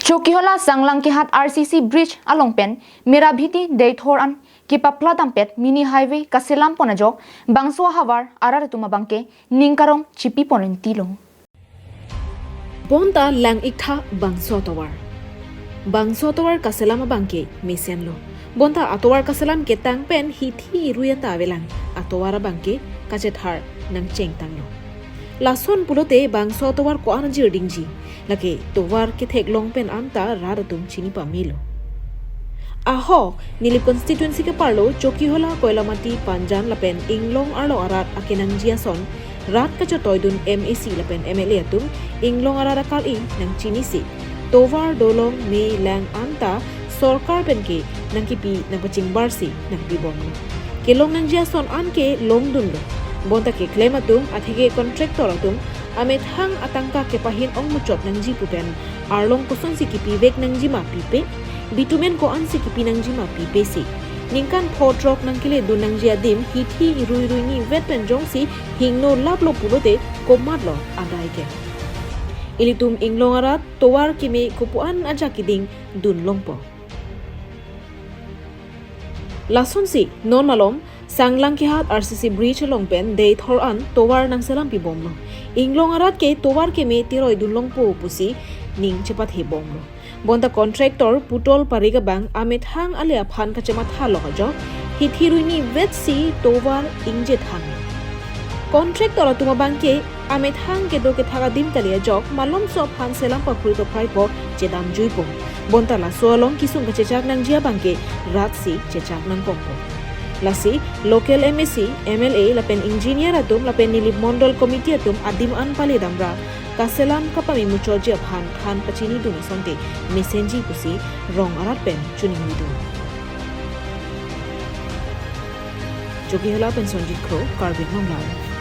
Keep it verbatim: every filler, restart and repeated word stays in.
Chokihola Sanglang Kehat R C C bridge along pen Merabhiti Deithor an kepapla dampet mini highway kaselam pon ajok bangso ahavar arat atum abangke ning karong chipi pon rinti long. Bonta lang-iktha bangso atovar. Bangso atovar kaselam abangke mesenlo. Bonta atovar kaselam ketang pen hithi irui anta avelang atovar abangke kachethar nangchengtanglo. Lason pulote bangso atovar ko-an ajir dingji. Lake tovar ketheklong pen anta rat atum chini pamelo. Ahok, Nilip constituency keparlo Chokihola, Koilamati, Panjan lapen Inglong arlo arat akenangji ason rat kachetoidun M A C lapen M L A atum Inglong arat akar-i nangchinisi tovar, dolong, me, lang anta sorkar penke nangkipi nangpachingbarsi nangpibomlo. Kelong nangji ason anke longdunlo. Bonta keklem atum atheke contractor atum amethang atangka kepahin ongmuchot nangji pu pen arlong kosonsi kipivek nangji ma pipe, bitumen ko-ansi kipi nangji ma pipesi. Ningkan pho throk nangkeledun nangji adim hithi irui ruini vet pen jongsi hingno laplo pulote komatlo adai ke. Ilitum Inglong arat tovar keme kopuan ajak keding dun longpo. Lasonsi non malom Sanglang Kehat R C C bridge along pen Deithor an tovar nangselam pibomlo. Inglong arat ke tovar keme tiroidun longpo pusi ning chepathe bomlo. Bonta contractor Putol Parikh abang amethang ale aphan kachematha lok ajok hithi ruini vetsi tovar ingjethang. Contractor atum abangke amethang kedo kethak adim kali ajok malomso aphan selam paphri paphripo chedamjuipo. Bonta laso along kesung kachechak nangji abangke ratsi chechak nangkokpo. Lasi local M A C, M L A lapen engineer atum lapen Nilip Mondol Committee atum adim an paledamra kaselam kapame muchotji aphan than pachinidun asonte mesenji pusi rong arat pen choningridun. Chokihola pen Sonjit Kro, Karbi Anglong Live.